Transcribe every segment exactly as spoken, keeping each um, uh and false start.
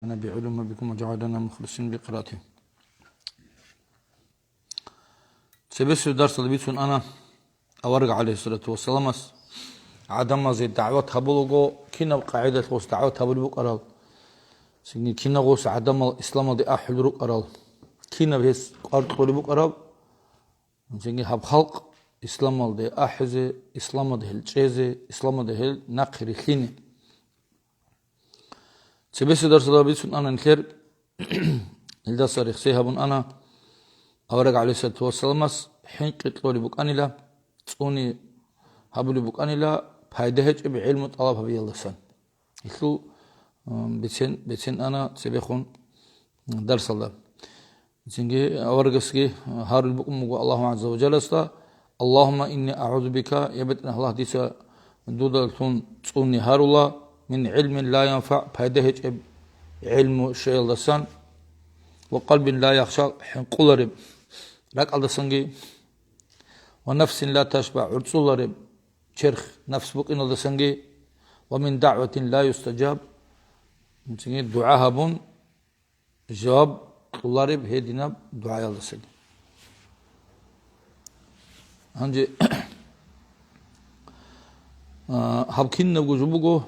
بعلومكم وجعلنا مخلصين بقراءته. Цебесеб дарсалда бицун ана авараг, гӀалайгьиссалату вассаламас, гӀадамазе дагӀват гьабулаго, кинаб къагӀидалъ гъос дагӀват гьабулеб букӀарал, цинги кинаб гъос гӀадамал исламалде ахӀулел рукӀарал, кинаб гьес кӀвар кьолеб букӀараб, цинги гьаб халкъ исламалде ахӀизе, исламалде гьел чӀезе, исламалде гьел нахъе рилълъине. Цебесеб дарсалда бицун ана нилъер, илдаса рехсей гьабун ана, авараг, гӀалайгьиссалату вассаламас хӀинкъи кьолеб букӀанила, цӀуни гьабулеб букӀанила пайда гьечӀеб гӀилму тӀалаб гьабиялдасан. Гьелъул, м, бицен, бицен ана цебехун дарсалда. Цинги аварагасги гьарулеб букӀун буго Аллагьу гӀазза ва жалласда: «Аллагьумма инни агӀузу бика», я БетӀергьан Аллагь, дица дудалъун цӀуни гьарула, «мин гӀилмин ла янфагӀ», пайда гьечӀеб гӀилму щвеялдасан, «ва къалбин ла яхша», хӀинкъулареб ракӀалдасанги, «ва нафсин ла ташбагӀ», гӀурцӀулареб черх, нафс букӀиналдасанги, «ва мин дагӀватин ла юстаджаб», цинги дугӀа гьабун, жаваб кьолареб гьединаб дугӀаялдасаги. Гьанже, а, гьаб кинабго жо буго,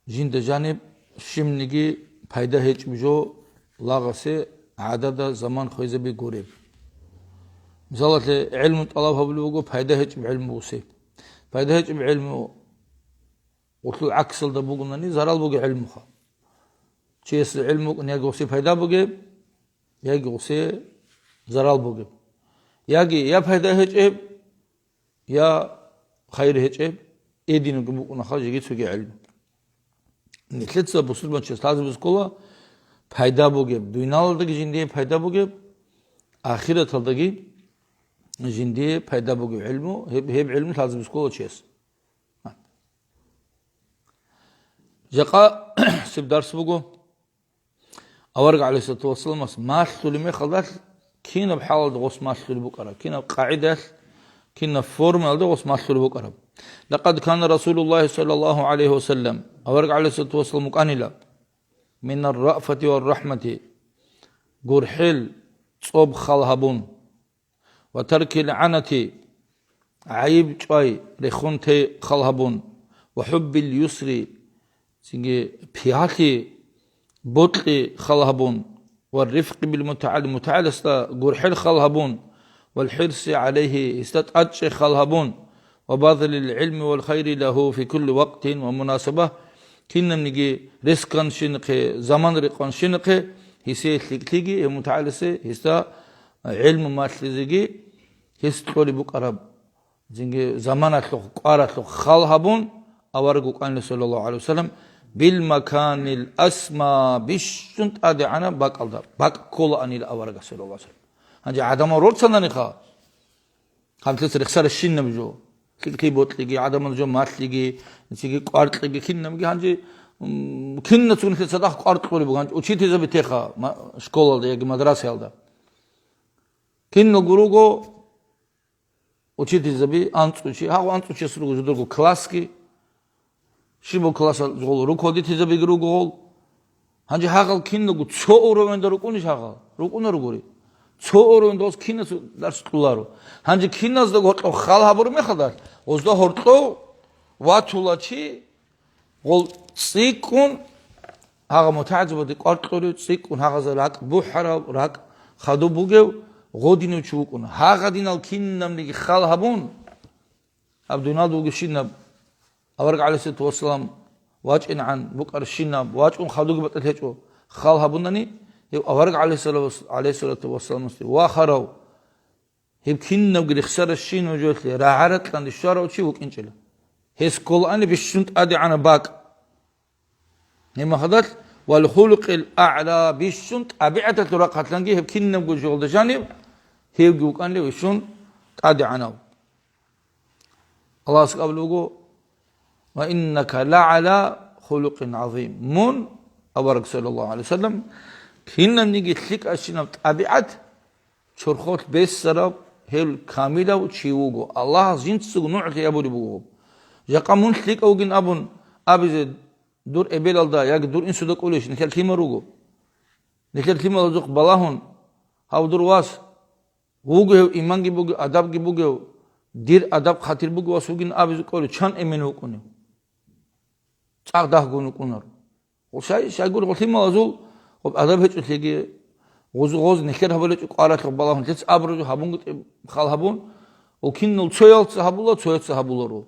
жинда жаниб щибниги пайда гьечӀеб жо лагъасе гӀадада заман хвезаби гуреб. Мисалалъе, гӀилму тӀалаб гьабулеб буго, пайда гьечӀеб гӀилму бугосе. Пайда гьечӀеб гӀилму гъулъул гӀаксалда бугунани, зарал бугеб гӀилмуха. Чиясе гӀилму букӀун яги гъусе пайда бугеб, яги гъусе зарал бугеб. Яги я пайда гьечӀеб, я хайир гьечӀеб, эдинабги букӀунаха жеги цоги гӀилму. Нилъеца бусурбанчияс лъазабиз ккола пайда бугеб, дуниялалдаги жиндие пайда бугеб, ахираталдаги жиндие пайда бугеб гӀилму, гьеб, гьеб гӀилму лъазабиз ккола чияс. Жакъа цеб дарс буго. Авараг, гӀалайгьиссалату вассаламас малъулеб мехалдалъ, кинаб хӀалалда гъос малъулеб букӀараб, кинаб къагӀидалъ, кинаб формаялда гъос малъулеб букӀараб. «Лакъад кана Расулуллагьи саллаллагьу гӀалайгьи ва саллам», авараг, гӀалайгьиссалату вассалам, вукӀанила, «минар раъфати вар рахӀмати», гурхӀел цӀоб хал гьабун, «ва таркил гӀанати», гӀайиб чӀвай рехун тей хал гьабун, «ва хӀуббил юсри», цинги пиялъи, бокьи хал гьабун, «ва рифкъи бил мутагӀалим», мутагӀаласда гурхӀел хал гьабун, «вал хӀирси гӀалайгьи», гьесда тӀадчӀей хал гьабун, «ва базлил гӀилми вал хайри лагьу фи кулли вакътин ва мунасаба», кинабниги рес-кканщинахъе, заман рекъанщинахъе, гьесие лъикӀлъиги, гьев мутагӀаласе гьесда гӀилму малъизеги гьес кьолеб букӀараб, цинги заманалъухъ, кӀваралъухъ хал гьабун, авараг вукӀанила, саллаллагьу гӀалайгьи ва саллам, «бил маканил асма», бищун тӀадегӀанаб бакӀалда, бакӀ кколаанила аварагас, саллаллагьу гӀалайгьи ва саллам. Гьанже гӀадамал рорцананиха, гьанлъица рехсаращинаб жо. ЛъикӀлъи-бокьиги, гӀадамал жо малъиги, цинги кӀваркьиги, кинабги гьанже, м, кинацун цадахъ кӀвар кьолеб буго, гьанже учительзаби теха ма-, школалда яги мадрасаялда. Киналго руго учительзаби анцӀучи, гьагъу анцӀучияс руго жидерго классги, щибаб классалъул руководительзабиги руго гъол. Гьанже гьагъал киналго цо уровеньда рукӀунищ гьагъал? РукӀунаругури. Цо уровеньда гъоз кинас дарс кьоларо. Гьанже киназда гьоркьов хал гьабураб мехалда, гъозда гьоркьов ватула чи, гъол цӀикӀкӀун, гьагъа мутагӀилзабазде кӀвар кьолев, цӀикӀкӀун гьагъазда ракӀ бухӀарав, ракӀ хадуб бугев, гъодинав чи вукӀуна. Гьагъадинал кинабниги хал гьабун, гьаб дуниялда вугевщинаб, авараг, гӀалайгьиссалату вассалам, вачӀинегӀан букӀарщинаб, вачӀун хадуги батӀалъи гьечӀо, хал гьабунани, гьев авараг, гӀалайгьиссалату вассаламасде вахарав, гьеб кинабги рехсаращинав жоялъе рагӀа-ракьанде щварав чи вукӀинчӀила. Гьес кколаани бищун тӀадегӀанаб бакӀ. Гьебмехалдалъ, «вал хулукъил а'ла», бищун тӀабигӀаталъул рахъалъанги гьеб кинабго жоялда жанив, гьевги вукӀанила бищун тӀадегӀанав. Аллагьас абулеб буго: «Ва иннака лагӀала хулукъин гӀазим». Мун, авараг, саллаллагьу гӀалайгьи ва саллам, кинабниги лъикӀабщинаб тӀабигӀат, чорхолъ бессараб, гьев камилав чи вуго. Аллагьас жинцаго нугӀлъи абулеб буго. Жакъа мун лъикӀав вугин абун абизе дур эбелалда яги дур инсуда кӀолищ нилъер лъимал руго. Нилъер лъималазухъ балагьун, гьав дур вас, вуго гьев иманги бугев, адабги бугев, дир адаб-хъатир бугев вас вугин абизе кӀолев, чан эмен вукӀунев? ЦӀакъ дагьгун вукӀунаро. Гъо-, шай-, шайгур гъо лъималазул гъоб адаб гьечӀолъиги, гъоз-гъоз нилъер гьабулечӀо кӀваралъухъ балагьун, лъица абураб жо гьабунгутӀи хал гьабун, ва кинал цоялца гьабула, цояца гьабуларо.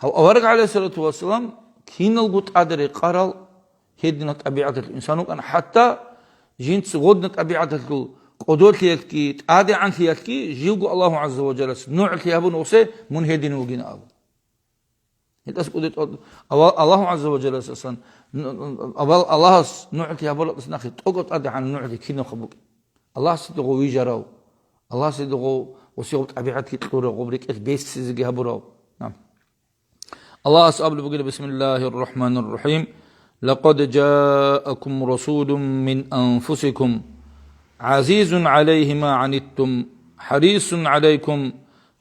Гьав авараг, гӀалайгьиссалату вассалам, киналго тӀаде рекъарал гьединаб тӀабигӀаталъул инсан вукӀана, хӀатта жинца гъодна тӀабигӀаталъул кӀодолъиялъги, тӀадегӀанлъиялъги живго Аллагьу гӀазза ва жаллас нугӀлъи гьабун, гъосе мун гьедин вугин абу. Гьелдаса кӀудияб тӀад-, авал Аллагьу гӀазза ва жаллас асан, н-, авал Аллагьас нугӀлъи гьабуралдаса нахъе тӀокӀаб тӀадегӀанаб нугӀлъи кинабха букӀин. Аллагьасде гъов вижарав, Аллагьасде гъов, гъосие гъоб тӀабигӀатги кьурав, гъоб рекӀелъ бесизеги гьабурав. Нагь. Аллагьас абулеб бугила: «Бисмиллагьир рахӀманир рахӀим. Лакъад жаакум расулун мин анфусикум, гӀазизун гӀалайгьи ма гӀаниттум, хӀарисун гӀалайкум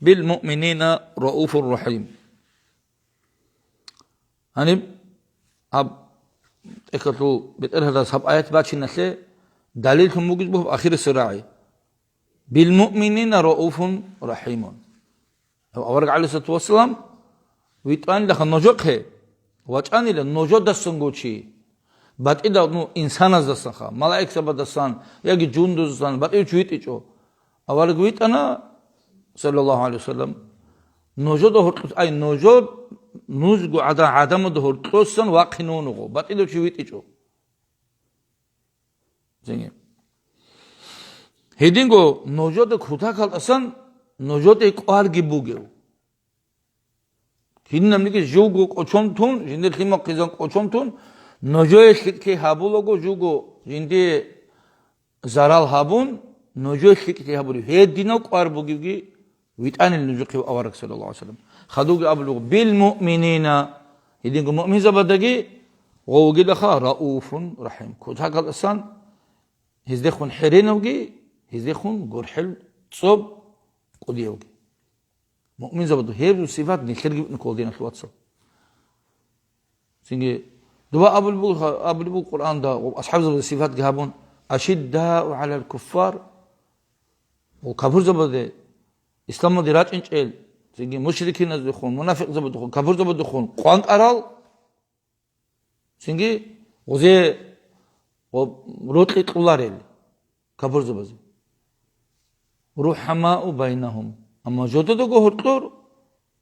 бил муъминина рауфур рахӀим». Гьаниб гьаб тӀехьалъул БетӀергьанас гьаб аят бачиналъе далиллъун бугеб бугеб ахирисеб рагӀи: «Бил муъминина рауфун рахӀимун». Авараг, гӀалайгьиссалату вассалам, витӀанилаха нужехъе, вачӀанила нужедасанго чи, батӀидал, ну, инсаназдасанха, малаикзабаздасан яги жундуздасан батӀив чи витӀичӀо. Авараг витӀана, саллаллагьу гӀалайгьи ва саллам, нужеда гьоркьос, ай, нужер, нужго гӀада-, гӀадамазда гьоркьосан вахъинавунаго, батӀидав чи витӀичӀо. Цинги. Гьединго нужеда кутакалдасан нужеда кӀварги бугев. Кинабниги живго кӀочон тун, жиндир лъимал хъизан кӀочон тун, нужее лъикӀлъи гьабулаго, живго жиндие зарал гьабун, нужее лъикӀлъи гьабурев гьединав кӀвар бугевги витӀанил нужехъе авараг, саллаллагьу гӀалайгьи ва саллам. Хадуги абулеб: «Бил муъминина», гьединго муъминзабаздаги гъов вугилаха рауфун рахӀим. Кутакалдасан гьездехун хӀеренавги, гьездехун гурхӀел цӀоб кӀудиявги. Муъминзабазда гьеб сипат нилъерги букӀине ккола, диналъул вацал. Цинги, дуба абулеб буго, абулеб буго Къуръанда, асхӀабзабазда сипатги гьабун: «Ашиддау гӀалал куффар», ва капурзабазде, исламалде рачӀинчӀел, цинги мушрикиназдехун, мунафикъзабаздехун, капурзабаздехун къванкъарал, цинги гъузе ва рокьи кьуларел капурзабазе. «РухӀамау байнагьум». Амма жододаго гьоркьор,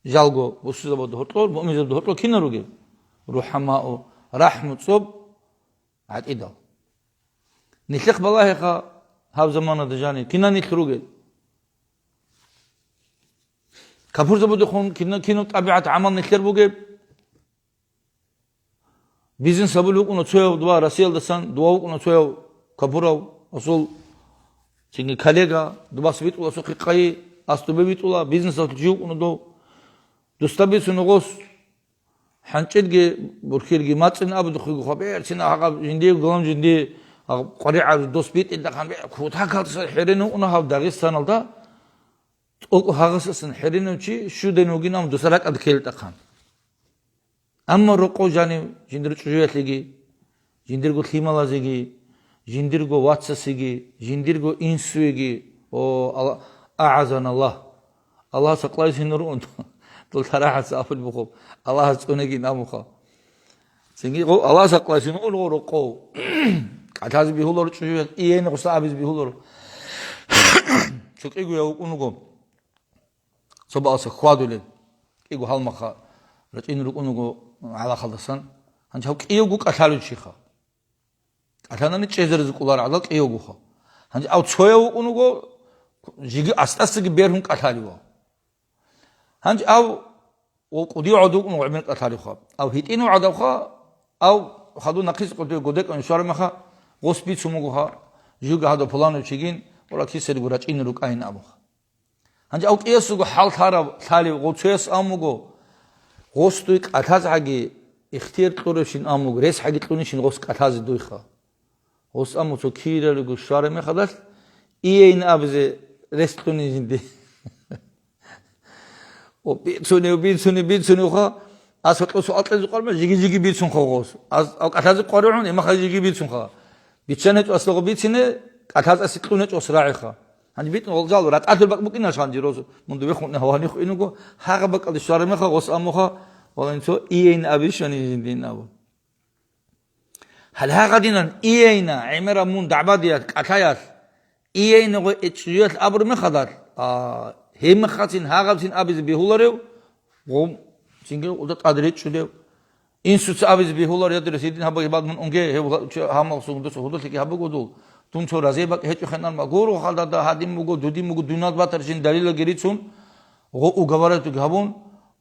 жалго бусурбабазда гьоркьор, муъминзабазда гьоркьор кинал ругел? «РухӀамау», рахӀму цӀоб гӀатӀидал. Нилъехъ балагьеха гьаб заманада жаниб, кинал нилъ ругел? Капурзабаздехун кина-, кинаб тӀабигӀат-гӀамал нилъер бугеб? Бизнес гьабулев вукӀуна цояв, дова Россиялдасан, дова вукӀуна цояв капурав, асул, цинги коллега, дубас витӀула асухъе къайи, ас дубе витӀула, бизнесалъул чи вукӀуна дов. Дусда бицуна гъос, хӀанчӀидги бурхьирги мацӀин абудухъего, хаб, э, цина гьагъаб жиндиего галам жинди, гьагъаб къваригӀараб дос битӀидахъан, бе, кутакалдаса хӀерен вукӀуна гьав Дагъистаналда, тӀокӀ гьагъасасан хӀеренав чи щуден вугин, амма дуса ракӀалде ккелетӀахъан. Амма рокъов жанив жиндир чӀужуялъеги, жиндирго лъималазеги, жиндирго вацасеги, жиндирго инсуеги, о, Алла-, агӀазаналлагь! Аллагьас гьакъалъизе гьинур ун, дол тарагӀаца абулеб бугеб, Аллагьас цӀунегин абунха. Цинги гъо-, Аллагьас гьакъалъизе гьинур гъо рокъов. КӀалъазе бигьуларо чӀужуял, иен гъуса абизе бигьуларо. Цо кӀигояв вукӀун вуго. Цо баласа хьвадулел. КӀиго гьалмагъ рачӀин рукӀун вуго гӀалахалдасан. Гьанже гьав кӀиявго кӀалъалев чиха. КӀалъанани чӀезаризе кӀолар гӀадал кӀиявгоха. Гьанже гьав цояв вукӀун вуго, жеги астӀасаги бергьун кӀалъалев. Гьанже гьав ва кӀудияв гӀадав вукӀун вуго гӀемер кӀалъалевха. Гьав гьитӀинав гӀадавха, гьав хадув нахъисеб къотӀи годекӀан щвараб мехалъ, гъос бицун бугоха, жеги гьадав пуланав чигин, ва кисариго рачӀине рукӀайин абунха. Гьанже гьав кӀиясулго хӀал лъарав, лъалев гъов цояс абун буго, гъос дуй кӀалъазгӀаги ихтияр кьуревщин абун буго, ресгӀаги кьунищин гъос кӀалъазе дуйха. Гъос абун буго, цо киралиго щвараб мехалъ, иейин абизе рес кьунин жинди. О, бицунев, бицунев, бицуневха, Ас гьоркьов суал кьезе къварма, жиги-жиги бицунха гъос. Ас кӀалъазе къваригӀун, имаха жиги бицунха. Биччан гьечӀо аслугъ бицине, кӀалъаз аси кьун гьечӀо ас рагӀиха. Гьаниб битӀун гъолзал ратӀалъул бакӀ букӀинаш гьанже роз, мун дубехун гьаванихъ инуго, гьагъа бакӀалде щвараб меха гъос амуха, валанцо иейин абишани жиндин абу. Гьале гьагъадинан иейна гӀемераб мун дагӀбадиялъ, кӀалъаялъ, иейна гъой эчӀчӀиялъ абур мехадал, а, гьеб мехацин гьагъабцин абизе бегьуларев, гъо, цинги уда тӀад речӀчӀулев. Инсуца абизе бегьулар, я дирес, гьедин гьабаги бад мун унге, гьев гьа-, чо-, гьамал сун дус гьудуллъиги гьабуго дул. Дун цо разеб бакӀ гьечӀо хенан ма гуро, халдада гьадин буго, дудин буго, дунял батаржин далилаги рицун, гъо уговорать гьабун,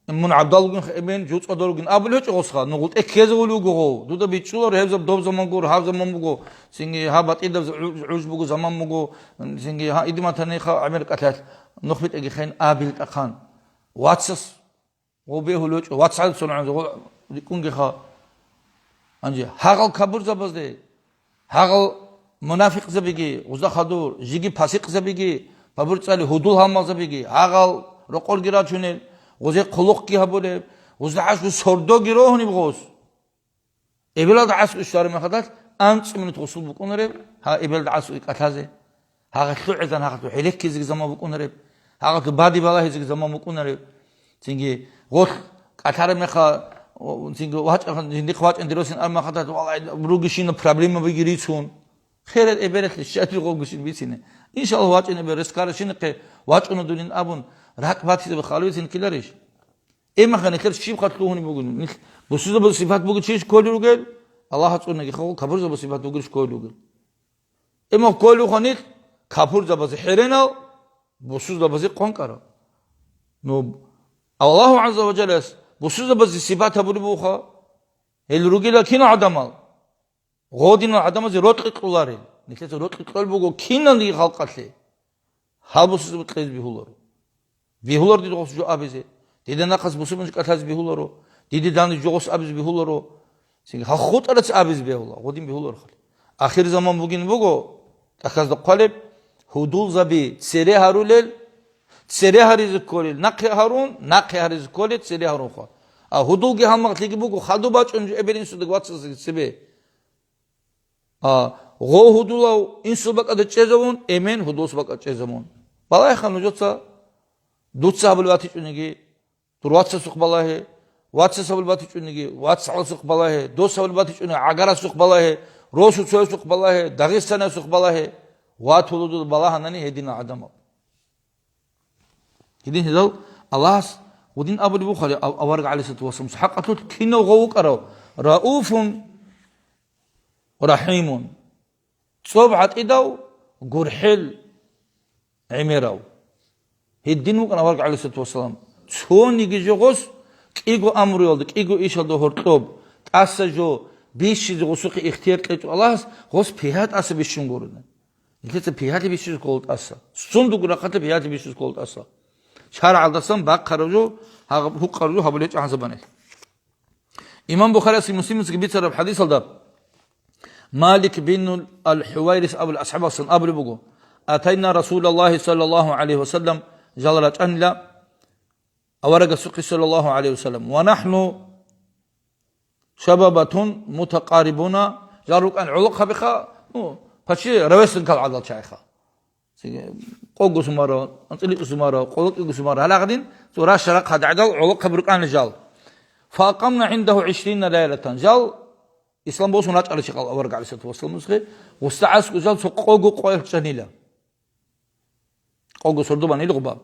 мун гӀабдал вугин хебен, жуцӀа доругин абулев гьечӀо гъосха, ну гъутӀе ккезе вули вуго гъов. Дуда бичӀчӀулар, гьеб заб-, доб заман гуро, гьаб заман буго, цинги гьаб батӀидаб за-, гӀуж, гӀуж буго, заман буго, цинги гьа идиматаниха гӀемер кӀалъалъ нух битӀаги хен абил тӀахъан. Вацас Гъо бегьулев гьечӀо, вацгӀал цо гӀанза гъо рикӀкӀунгеха. Гьанже гьагъал кабурзабазде, гьагъал мунафикъзабиги, гъузда хадур, жиги пасикъзабиги, кабур цӀали гьудул гьалмагъзабиги, гьагъал рокъорги рачунел, гъузе хъулухъги гьабулеб, гъузда гӀашлу сордоги рогьунеб гъос. Эбелалда гӀаскӀу щвараб мехалдалъ анцӀи минут гъусул букӀунареб, гьа, эбелалда гӀаскӀу кӀалъазе. Гьагъа лъугӀизан, гьагъа лъу гӀелеккизеги заман букӀунареб, гьагъа лъу бади балагьизеги заман букӀунареб. Цинги гъолъ кӀалъараб меха, о, цинги вачӀа-, жиндихъ вачӀан диросин аб мехалдалъ, валлагь, ругищина проблемабиги рицун. Херал эбелалъе щайил гъогущин бицине. Иншаллагь, вачӀин эбел рес ккаращинахъе вачӀуна дунин абун, ракӀ батизаб халуцин ккеларищ? Эмаха нилъер щибха лъугьунеб бугин? Нилъ бусурзабаз сипат бугев чийищ кколел ругел? Аллагьас цӀунаги хавал кабурзабаз сипат бугевищ кколел ругел? Эмах кколевха нилъ капурзабазе хӀеренал, бусурзабазе къванкӀарал. Ну, Аллагьу гӀазза ва жаллас бусурзабазе сипат гьабулеб буха, гьел ругила кинал гӀадамал? Гъодинал гӀадамазе рокьи кьоларел. Нилъеца рокьи кьолеб буго киналниги халкъалъе. Гьаб бусурзабаз кьезе бегьуларо. Бегьулар дида гъос жо абизе. Дида нахъас бусурманчи кӀалъазе бегьуларо. Диде данде жо гъос абизе бегьуларо. Цинги гьал хутӀараца абизе бегьула, гъодин бегьуларо хъали. Ахир заман бугин буго, тӀахьазда хъвалеб, гьудулзаби цере гьарулел, цере гьаризе кколел, нахъе гьарун, нахъе гьаризе кколел, цере гьарунха. А гьудулги гьалмагълъиги буго, хадуб бачӀун жо эбел-инсудаги вацасдаги цебе. А, гъо гьудулав инсул бакӀалда чӀезавун, эмен гьудулас бакӀалда чӀезавун. Балагьеха нужеца, дуца гьабулеб батичӀониги, дур вацасухъ балагье, вацас гьабулеб батичӀониги, вацгӀаласухъ балагье, дос гьабулеб батичӀониги, гӀагарасухъ балагье, росу цоясухъ балагье, Дагъистанасухъ балагье, ватулудул балагьанани гьединал гӀадамал. Гьедин гьезал Аллагьас гъудин абулеб бухъали, ав-, авараг гӀалайгьиссалату вассалам, хӀакъалъулъ кинав гъов вукӀарав, рауфун рахӀимун, цӀоб гӀатӀидав, гурхӀел гӀемерав. Гьедин вукӀана авараг гӀалайгьиссалату вассалам. Цониги жо гъос кӀиго амруялда, кӀиго ишалда гьоркьоб, тӀаса жо бищизе гъосухъе ихтияр кьечӀо Аллагьас, гъос пигьа тӀаса бищун гурони. Нилъеца пигьалъи бищизе ккола тӀаса. Сундук рахъалъа пигьалъи бищизе ккола тӀаса. ШаргӀалдасан бахъараб жо, гьаб-, гьукъараб жо гьабулел чӀанзабанел. Имам Бухарияс Муслимицаги бицараб хӀадисалда Малик бин ал-ХӀувайрис абул асхӀабасан абулеб буго: «Атайна Расулаллагьи саллаллагьу гӀалайгьи ва саллам», жал рачӀанила аварагасухъе саллаллагьу гӀалайгьи ва саллам, «ва нахӀну шабабатун мутакъарибуна», жал рукӀан гӀолохъабиха, ну, почти ровесникал гӀадал чагӀиха. Къого сумара, анцӀила сумара, къоло кӀиго сумара, гьалагъадин, цо раща-рахъ гьадагӀадал гӀолохъаби рукӀана жал. «Фаакъамна гӀиндагьу гӀишрина лайлатан». Жал ислам босун рачӀарал чагӀал авараг гӀалайгьиссалату вассаламасухъе, гъусда аскӀу жал цо къого къоялъ чӀанила. Къого сордо банила гъуба.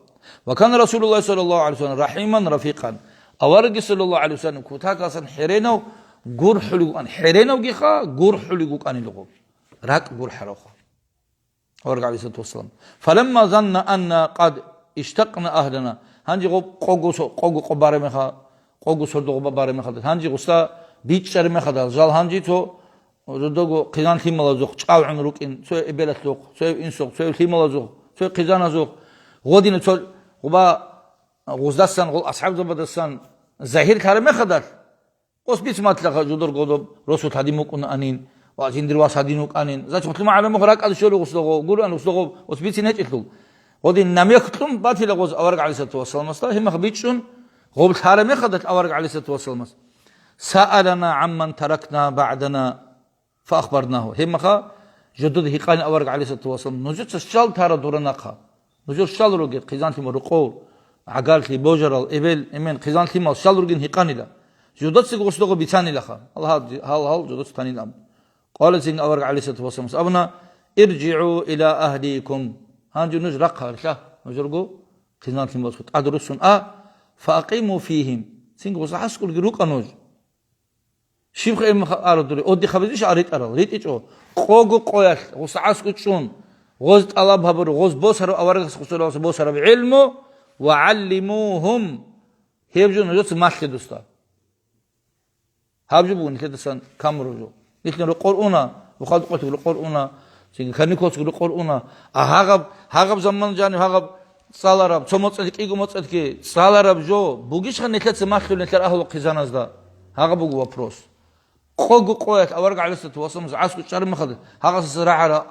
«Ва кана Расулуллагьи саллаллагьу гӀалайгьи ва саллам рахӀиман рафикъан». Аварагги саллаллагьу гӀалайгьи ва саллам кутакалсан хӀеренав гурхӀулев вукӀан. ХӀеренавгиха гурхӀулев вукӀанила гъуб. РакӀ гурхӀаравха. Авараг гӀалайгьиссалату вассалам. «Фаламма занна анна къад иштакъна агьлана». Гьанже гъоб къого со-, къого къо барамеха, къого сордо гъуба барамехадал. Гьанже гъуса бичӀчӀарамехадал. Жал гьанже цо, жодого хъизан лъималазухъ чӀалгӀун рукӀин, цо эбелалъухъ, цо инсухъ, цо лъималазухъ, цо хъизаназухъ. Гъодина цо гъуба гъуздасан, гъол асхӀабзабадасан загьир лъарамехадал. Къос бицматлъаха жудар гъодоб росулъ гьадин букӀунаанин ва жиндир вас гьадин вукӀанин. Значит, гъутлъума гӀаламухъ ракӀалде щолев гъуслагъо, гуран гъуслагъо, ос бицин гьечӀелъул. Гъодин намек кьун батила гъоз авараг гӀалайгьиссалату вассаламасда, гьимах бичӀчӀун, Гъоб лъараб мехалдалъ авараг гӀалайгьиссалату вассаламас: «Саалана гӀамман таракна багӀдана фаахбарнагьу». Гьебмаха жодода гьикъани авараг гӀалайгьиссалату вассалам: «Нужеца щал тара дора нахъа? Нужер щал ругел хъизан-лъимал, рокъов, гӀагарлъи, божарал, эбел, эмен, хъизан-лъимал щал ругин гьикъанила. Жодацаго гъосдого бицанилаха». Гьал, гьал, гьал, гьал жодоца танилан. Къала цинги авараг гӀалайгьиссалату вассаламас абуна: «ИржигӀу иля агьликум». Гьанже нуж рахъа гьарилъа, нужерго хъизан-лъималазухъе тӀадруссун а, «фаакъиму фигьим». Цинги гъуса гӀаскӀурги рукӀа нуж. Щибха гьебмаха арадури? Отдих гьабизищ а ритӀарал? РитӀичӀо. Къого къоялъ гъуса гӀаскӀу чӀун, гъоз тӀалаб гьабури, гъоз босараб, аварагас гъусураласа босараб гӀилму, «ва гӀаллимугьум». Гьеб жо нужеца малъе дусда. Гьаб жо буго нилъедасан камураб жо. Нилъ рокъор уна, бухъал-къотӀиго рокъор уна, цинги каникулалъго рокъор уна. А гьагъаб, гьагъаб заман жаниб гьагъаб цӀалараб, цо моцӀалъ кӀиго моцӀалъги цӀалараб жо бугищха нилъеца малъулел нилъер агьлу хъизаназда? Гьагъаб буго вопрос. Къого къоялъ авараг гӀалайгьиссалату вассаламас гӀаскӀу чӀараб мехалда, гьагъасаса рагӀара,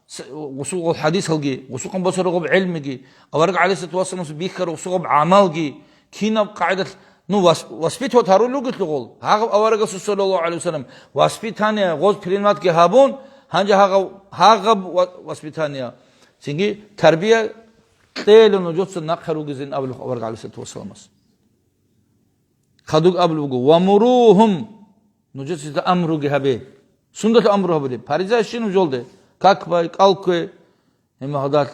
с-, гъусул гъол хӀадисалги, гъусухъан босараб гъоб гӀелмиги, авараг гӀалайгьиссалату вассаламас бихьараб гъусул гъоб гӀамалги, кинаб къагӀидалъ, ну, вас-, воспитывать гьарулел ругелъул гъол. Гьагъаб аварагасул, саллаллагьу гӀалайгьи вассалам, воспитание, гъоз приниматги гьабун, гьанже гьагъав-, гьагъаб ва-, воспитание, цинги тарбия кьела нужеца нахъа ругезин абулеб авараг гӀалайгьиссалату вассаламас. Хадуб абулеб буго: «Ва муругьум», нужеца гьезда амруги гьабе. Сундалъ амру гьабулеб? Париза щин нужолде? Как бай, кӀал ккве, гьебмагьадалъ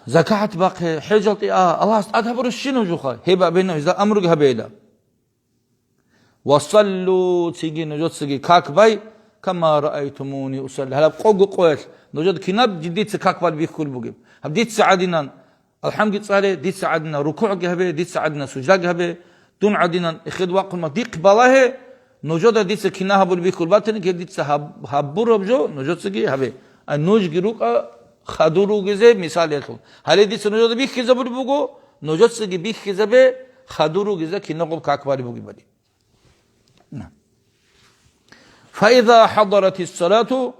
закагӀат бахъе, хӀежалде а, Аллагьас тӀад гьабураб щин нужеха? Гьеб абе, гьезда амруги гьабейила. «Ва саллу», цинги нужецаги как бай, «кама раайтумуни усалли». Гьалаб къого къоялъ нужеда кинаб дица как бал бихьулеб бугеб? Гьаб дица гӀадинан АлхӀамги цӀале, дица гӀадина рукугӀги гьабе, дица гӀадина суждаги гьабе, дун гӀадинан эхед вахъун ма дихъ балагье, нужеда дица кина гьабулеб бихьулеб батани, гьеб дица гьаб-, гьабураб жо нужецаги гьабе. Ай нужги рукӀа хадур ругезе мисалиялъул. Гьале дица нужеда бихьизабулеб буго, нужецаги бихьизабе хадур ругезе кинагъуб как балеб бугебали. На. Фаиза хӀадаратис салату,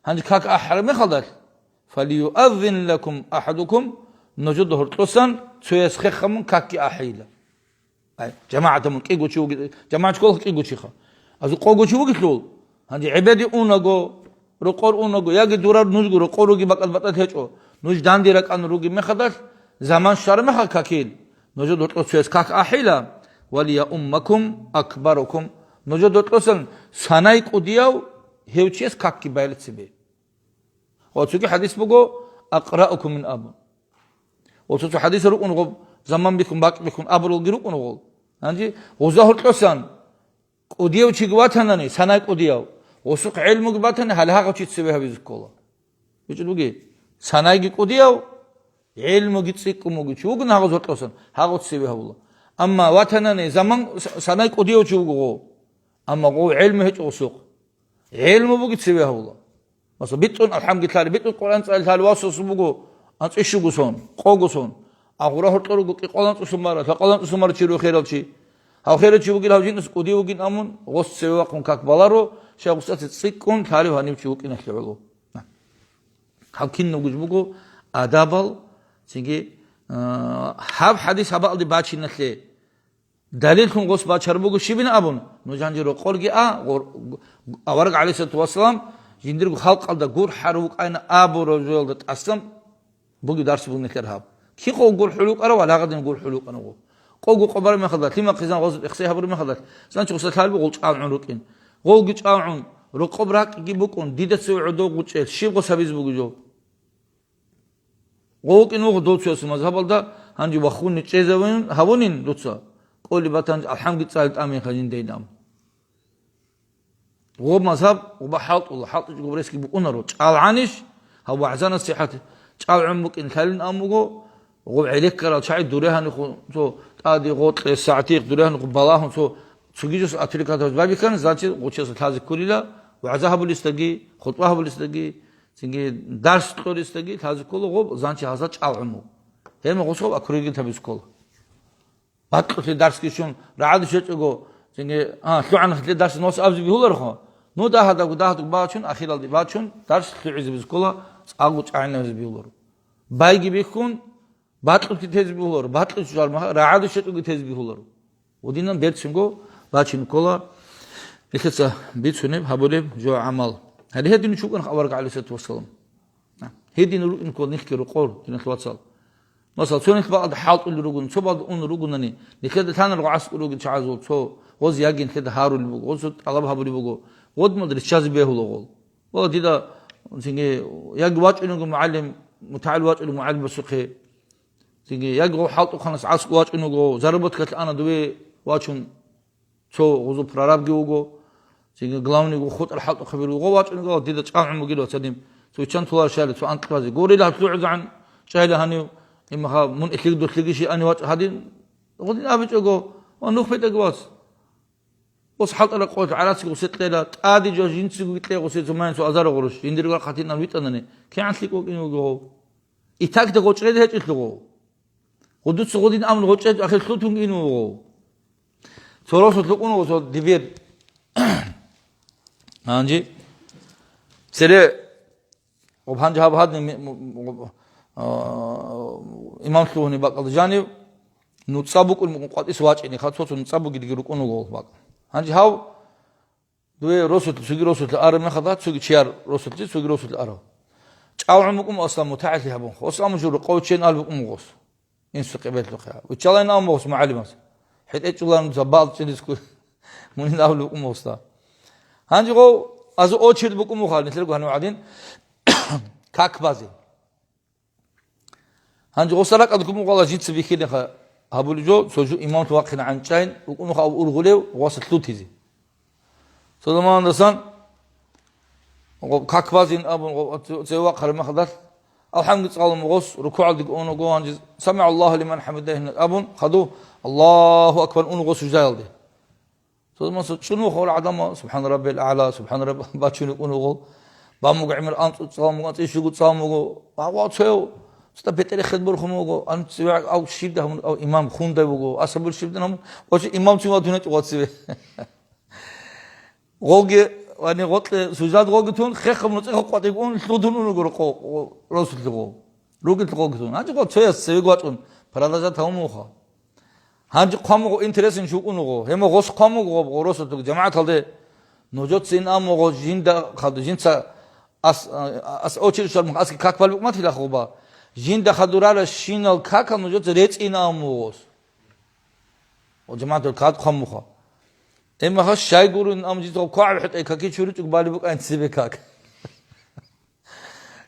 гьанже как ахӀараб мехалдалъ, «Фалиюаззин лакум ахадукум», нужеда гьоркьосан цояс хехамун какги ахӀейила. Ай, жамагӀатамун кӀиго чи вуги-, жамагӀат чколха кӀиго чиха. Азу къого чи вугелъул, гьанже гӀебеде унаго, рокъор унаго, яги дурар нужго рокъор руги бакӀал батӀал гьечӀо, нуж данде ракӀан руги мехадалъ, заман щвара меха какил, нужеда гьоркьос цояс как ахӀила, «Валияуммакум акбарукум», нужеда гьоркьосан санай кӀудияв гьев чияс какги байла цебе. Ва цоги хӀадис буго, «Акъраукумин» абун. Ва цо-цо хӀадис рукӀун гъоб, заман бихьун, бакӀ бихьун абуралги рукӀун гъол. Гьанже гъуза гьоркьосан кӀудияв чиги ватанани, санай кӀудияв, гъусухъ гӀелмуги батани, гьале гьагъав чи цеве гьабизе ккола. БичӀчӀулги, санайги кӀудияв, гӀелмуги цӀикӀкӀун вугев чи вугин гьагъав гьоркьосан, гьагъав цеве гьавула. Амма ватанани заман с-, санай кӀудияв чи вуго гъов. Амма гъов гӀелму гьечӀо гъусухъ. ГӀелму буги цеве гьавула. Масала, битӀун алхӀамги лъали, битӀун Къуръан цӀали лъали васасун буго анцӀишугусон, къогусон. Агъура гьоркьор руго кӀикъваланцӀусумара, лъакъаланцӀусумара чи рухерал чи. Гьав херав чи вугил гьав жинас кӀудив вугин амун, гъос цеве вахъун как баларо, щай гъусаца цӀикӀкӀун лъалев гьанив чи вукӀиналъе гӀоло. Гьав кинабгуж буго адабал, цинги, а, гьаб хӀадис гьабаалде бачиналъе. Далиллъун гъос бачар буго щибин абун, нуж гьанже рокъорги а, гъор-, авараг гӀалайгьиссалату вассалам жиндирго халкъалда гурхӀарав вукӀайна абураб жоялда тӀасан бугеб дарс бугнилъер гьаб. Кихъого гурхӀул вукӀарав, валагъадин гурхӀул вукӀана гъо. Къого къо бараб мехалда, лъимахъизан гъоза ихсей гьабураб мехалда, занчи гъуса лъалби гъол чӀалгӀун рукӀин. Гъолги чӀалгӀун, рокъоб ракӀги букӀун, дида цеве гӀодов гъучӀел, щиб гъос гьабизе бугеб жо? Гъо вукӀин вуго дов цояс мазгьабалда, гьанже вахунни чӀезавун гьавунин дуца, кӀолеб батанчи алхӀамги цӀали тӀамин хажин дейдам. Гъо мазгьаб, гъоба хӀалтӀула, хӀалтӀичӀого ресги букӀунаро, чӀалгӀанищ, гьав вагӀза-насихӀат чӀалгӀун букӀин лъалин ам буго, гъо гӀелеккарал чагӀи дурегьанихъун цо тӀаде гъо кье сагӀатихъ дурегьанихъун балагьун цо цогижас атирикатабаз байбихьан, значит, гъучаса лъазе ккурила, вагӀза гьабулесдаги, хутӀба гьабулесдаги, цинги дарс кьолесдаги лъазе ккола гъоб, занчи гьазда чӀалгӀун буго. Гьеб гъосгъоб аккурегитаби ккола. Бакьулъе дарсги щун, рагӀаде щвечӀого, цинги, а, лъугӀанахъе дарс нос абизе бигьуларха. Ну, дагьадаго, дагьадаго бачун, ахиралде бачун, дарс лъугӀизе бизккола, цӀакъго чӀагӀинабизе бигьуларо. Байги бихьун, Бакьулъги тезе бегьуларо, бакьулъ жал магьа-, рагӀаде щвечӀоги тезе бегьуларо. Гъодинан берцинго бачине ккола нилъеца бицунеб, гьабулеб жо гӀамал. Гьале гьедин чукӀана авараг, гӀалайгьиссалату вассалам. Гьедин рукӀин ккола нилъги рокъор, диналъ вацал. Масала, цо нилъ бакӀалда хӀалтӀулел ругони, цо бакӀалда ун ругонани, нилъеда лъанарго гӀаскӀу ругел чагӀазул цо гъоз яги нилъеда гьарулеб буго, гъоз тӀалаб гьабулеб буго, гъодмалда риччазе бегьула гъол. Ва дида цинги яги вачӀунего мугӀалим, мутагӀил вачӀунего мугӀалимасухъе, цинги яги гъов хӀалтӀухъанас гӀаскӀу вачӀунего, заработкалъ ана дуве вачун, цо гъозул прорабги вуго, цинги главныйго хутӀар хӀалтӀухъаби руго, гъов вачӀунего, дида чӀагӀун бугила цадим, цо виччан толарищали, цо анкьабазе. Гурила гьалъугӀизегӀан чӀайла гьанив, имаха мун илъиг-долъиги щиани вачӀа гьадин, гъудин абичӀого, ва нух бетӀаги вац. Ос хӀалтӀара къоялъ гӀарацги гъусе кьела, тӀаде жо жинцигоги кье гъусе цумаян цо азар гъурущ, жиндирго хъатинал витӀанани, кигӀан лъикӀ вукӀин вуго гъов. Итакде гъочӀреде гьечӀелъугъо. Гъудуца гъудин амун гъочӀреде ахир лъутун ин вуго. Цо росулъ вукӀун вуго цо дибир. Гьанже цере Гъоб гьанже гьаб гьадин ми-, му-, му-, а, имам лъугьунеб бакӀалда жанив, нуцӀа букӀун букӀун къватӀис вачӀине, хъа цо-цо нуцӀа бугидги рукӀун вуго гъол бакӀ. Гьанже гьав дуе росулъ, цоги росулъ араб мехалда, цоги чияр росулъ, цоги росулъ арав. ЧӀалгӀун букӀун аслам мутагӀилли гьабун. Аслам жур къовчен ал букӀун гъос. Инсу къебелъухъе. Учалайин абун бугъус мугӀалимас. ХӀетӀечӀулан за балчӀиниску мунин абулеб букӀун бугъусда. Гьанже гъов азу очередь букӀун бугъал, нилъерго гьанив гӀадин, как базе. Гьанже гъоса ракӀалда ккун бугъала жинца бихьинеха гьабулеб жо, цо жу имамлъун вахъинегӀан чӀайин, букӀун бугъав ургъулев гъоса лъутизе. Цо заманадасан гъо-, как базин абун гъо-, цеве вахъараб мехалдалъ, алхӀамги цӀалун гъос рукугӀалдеги унаго, гьанже «СамигӀаллагьу лиман хӀамидагь» абун, хадув «Аллагьу акбар» унаго суждаялде. Цо заман цо чӀун вахъарал гӀадамал «СубхӀана раббиял а'ла, субхӀана рабби» бачун унаго, бан буго гӀемер анцӀу цӀалун буго, анцӀи щуго цӀалун буго, ва, ва цояв цода бетӀер хел борхун вуго, анцӀи вегӀ ав щибда гьамун, ав имам хундай вуго, асабул щибда гьамун, ва чи имам цун ва дунечӀо ва цеве. Гъоги, вани, гъоркье суждад гъоги тун, хехаб нуцӀихъ къватӀив ун, лъудун унуго рокъо, росулъе гъо. Ругел гъоги тун. Гьанже гъо цояс цеве гъвачӀун, продолжать гьавун муха. Гьанже хъван муго интересен шукӀун гъо. Гьема гъос хъван муго гъо, гъо росулъе жамагӀаталде. Нужецин амуго жинда хадур, жинца ас, ас очередь шармуха, аски как балбукъматила хуба. Жинда хадурара щинал какал нужеца рецӀин амугъос. О, жамагӀатал кад хъван муха. Эмаха щай гурун, ам житӀа квагӀаб хӀетӀе каки чуричӀого бали букӀан цебе как.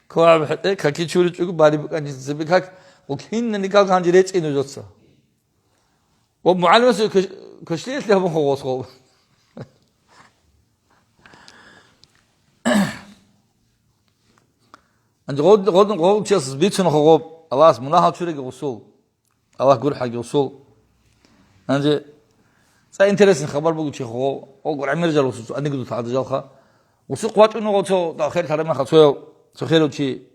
КвагӀаб хӀетӀе каки чуричӀого бали букӀан цебе как. О, кинани как гьанже рецӀи нужеца. О, мугӀалимас каш-, кашлиялъе гьабун хъугъос хъо. Гьанже гъод-, гъод-, гъодчиясас бицун хъугъоб, Аллагьас мунагьал чуреги гъусул. Аллагь гурхӀаги гъусул. Гьанже цӀа интересный хабар буго чи хо, о, гур гӀемер жал гъусул, анигдут гьадажалха. Гъусул къвачӀун гъо цо, да, хер лъарамаха, цо, цо херав чи.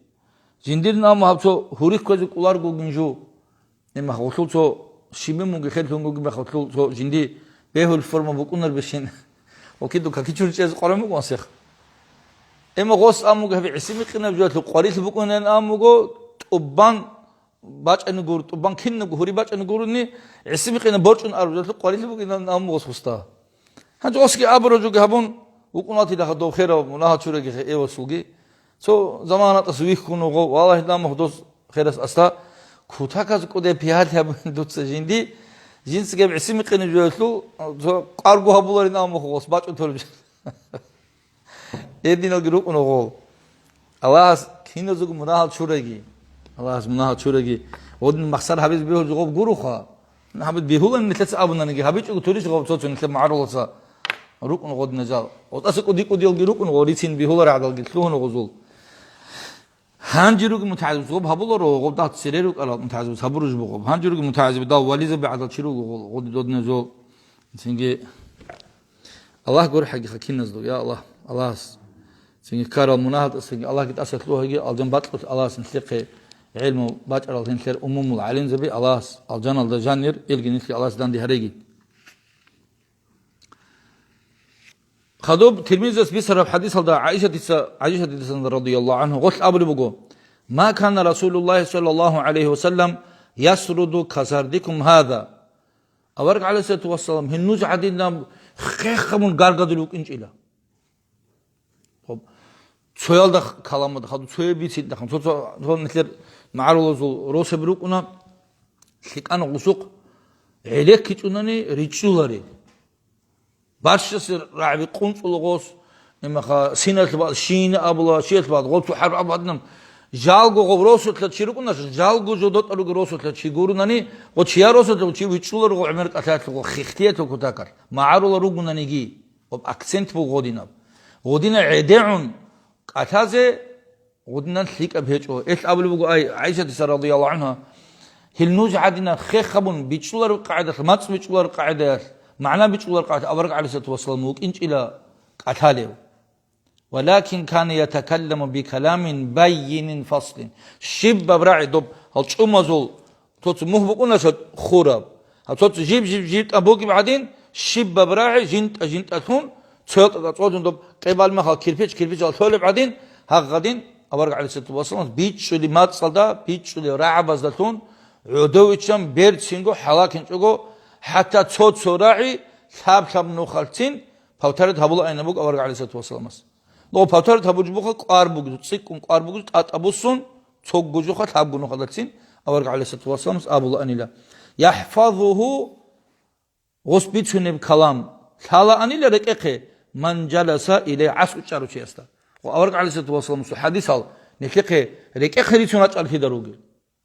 Жиндирин амма гьаб цо гьурихь кквезе кӀоларго гинжу. Эмма гъусул цо шимимунги хер лъунгуги мех гъусул цо жинди бегьул форма букӀунар бешин. Окиду какичур чӀез къорам букӀун сех. Эмма гъос амуго гьаб гӀисимикъинаб жуялъул къварилъ букӀунан амуго тӀубан бачӀани гур, тӀубан кинабго гьури бачӀани гуруни, гӀисимикъина борчӀун аружалъу къварилъи бугин ан-, ан мугъус хуста. Гьанже осги абура жуги гьабун, вукӀун ватила гьадов херав мунагьал чураги хе-, эвасулги. Цо замана тӀас вихьун вуго, валлагь, ламух дос херас аста, кутаказ кӀуде пигьалъи гьабун дуца жинди, жинцигеб гӀисимикъина жуялъул, цо къаргу гьабуларин амух гъос бачӀун толеб. Гьединалги рукӀун гъол. Аллагьас киназего мунагьал чураги. Аллагьас мунагьал чураги. Гъодин махсар гьабиз бегьулги гъоб гуруха. Гьабид бегьулани нилъеца абунаниги, гьабичӀого турищ гъоб цо-цо нилъер магӀаруласа рукӀун гъодиназал. ГъотӀаса кӀуди-кӀудиялги рукӀун гъо, рицин бегьулар гӀадалги лъугьун гъозул. Гьанже руги мутагӀазиб гъоб гьабуларо, гъоб дагь цере рукӀарал мутагӀазиб сабур жубу гъоб. Гьанже руги мутагӀазиб дав вализаби гӀадал чи руго гъол, гъодин додиназул. Цинги Аллагь гурхӀаги хакиназду, я Аллагь, Аллагьас. Цинги ккарал мунагьал тӀасаги Аллагьги тӀаса лъугьаги, алжан бакьулъ Аллагьас нилъехъе гӀилму бачӀарал гьинлъер умумул гӀалимзаби Аллагьас алжаналда жанир, илги нилъги Аллагьас дандихьареги. Хадуб Тирмизияс бицараб хӀадисалда ГӀаишатица, ГӀаишатидасан радияллагьу гӀангьу гъолъ абулеб буго: «Ма кана Расулуллагьи саллаллагьу гӀалайгьи ва саллам Ясруду касардикум гьада. Авараг гӀалайгьиссалату вассалам гьел нуж гӀадинаб хехабун гаргадулев вукӀинчӀила. Хоб, цоялда х-, каламалда хадуб цояб бицин дахъан. Цо-цо, цо нилъер магӀарулазул росаби рукӀуна, лъикӀана гъусухъ гӀелеккичӀунани ричӀчӀулари. Барщасе рагӀаби къунцӀула гъос, имаха, синалъ баъ-, щийина абула, щиялъ баъ-, гъоб цо хӀарб абу гьадинаб. Жалго гъов росулъа чи рукӀуна, жалго жо дотӀа руги росулъа чи гурунани, гъо чия росулъа чи вичӀчӀуларо гъо гӀемер кӀалъалъ гъо хихтиялъул кутакалъ, магӀарула ругунаниги, гъоб акцент буго гъодинаб. Гъодина гӀедегӀун кӀалъазе, гъудинан лъикӀаб гьечӀо. Ил абулеб буго, ай, ГӀайшатица радияллагьу гӀангьа, гьел нуж гӀадинан хехабун бичӀчӀулареб къагӀидалъ, мацӀ бичӀчӀулареб къагӀидаялъ, магӀна бичӀчӀулареб къагӀидаялъ авараг гӀалайгьиссалату вассалам вукӀинчӀила кӀалъалев. Валакин кана ятакалламу бикаламин баййинин фаслин. Щибаб рагӀи доб гьал чӀумазул Цо-цо мугь букӀунача хураб. Гьаб цо-цо жиб-жиб-жиб тӀа бугеб гӀадин, щибаб рагӀи жинтӀа-жинтӀалъун, цоялда цӀодун доб къебал мехал кирпич-кирпичал лъолеб гӀадин, гьагъадин авараг гӀалайгьиссалату вассаламас бичӀчӀули мацӀалда, бичӀчӀули рагӀабаздалъун, гӀодов иччан берцинго хӀалакинчӀого, хӀатта цо-цо рагӀи лъаб-лъаб нухалцин повторять гьабулаайна буго авараг гӀалайгьиссалату вассаламас. Ногъо повторять гьабулеб буха кӀвар бугез, цӀикӀкӀун кӀвар бугез, тӀатӀа буссун, цогго жоха лъабго нухалдалъцин авараг гӀалайгьиссалату вассаламас абулаанила: «ЯхӀфазуху», гъос бицунеб калам лъалаанила рекӀехъе, «ман жаласа илей», гӀас учӀарав чиясда. Ва авараг гӀалайгьиссалату вассаламасул хӀадисал нилъехъе рекӀехъе рицун рачӀарал кида ругел.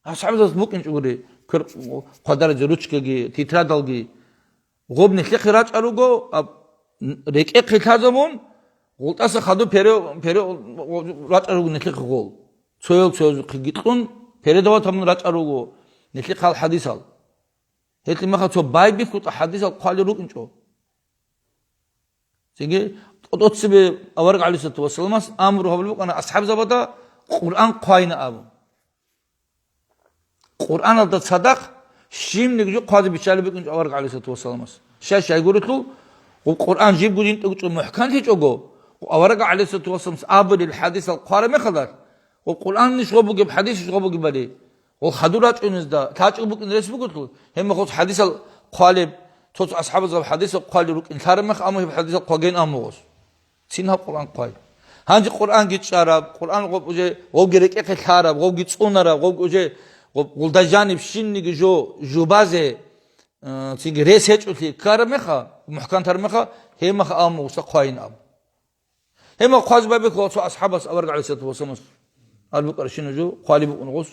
АсхӀабзабаз букӀинчӀо гури, квер хъвадаразе ручкаги, тетрадалги. Гъоб нилъехъе рачӀа руго, аб-, рекӀехъе лъазабун, гъултӀаса хадуб пере-, пере-, рачӀа руго нилъехъе гъол. Цоял-цоязухъеги кьун, передавать гьабун рачӀа руго нилъехъе гьал хӀадисал. Гьелъимаха цо байбихьултӀа хӀадисал хъвалел рукӀинчӀо. Цинги тӀоцебе авараг гӀалайгьиссалату вассаламас амру гьабулеб букӀана асхӀабзабада Къуръан хъвайна абун. Къуръаналда цадахъ щибниги жо хъвазе биччалеб букӀинчӀо авараг гӀалайгьиссалату вассаламас. Щай-щай гурелъул, гъуб Къуръан жибго жинтӀа гучӀо мухӀканлъичӀого, гъуб авараг гӀалайгьиссалату вассаламас абулел хӀадисал хъвараб мехалда, гъуб Къуръанищ гъо бугеб, хӀадисищ гъо бугебали, гъол хадур рачӀунезда лъачӀого букӀин рес бугелъул, гьеб мехалъ хӀадисал хъвалеб, цо-цо асхӀабазаб хӀадисал хъвалел рукӀин лъараб мехалъ, амма гьеб хӀадисал хъваген абун гъос. Цин гьаб Къуръан хъвай. Гьанже Къуръанги чӀараб, Къуръан гъоб уже гъовги рекӀехъе лъараб, гъовги цӀунараб, гъовги уже гъоб гъулда жаниб щинниги жо жубазе, э, цинги рес гьечӀолъи ккараб меха, мухӀкантараб меха, гьеб меха абун гъуса хъвайин аб. Гьеб меха хъвазе байбихьула цо асхӀабас авараг гӀалайгьиссалату вассаламас. Албукьарщина жо хъвалеб букӀун гъос.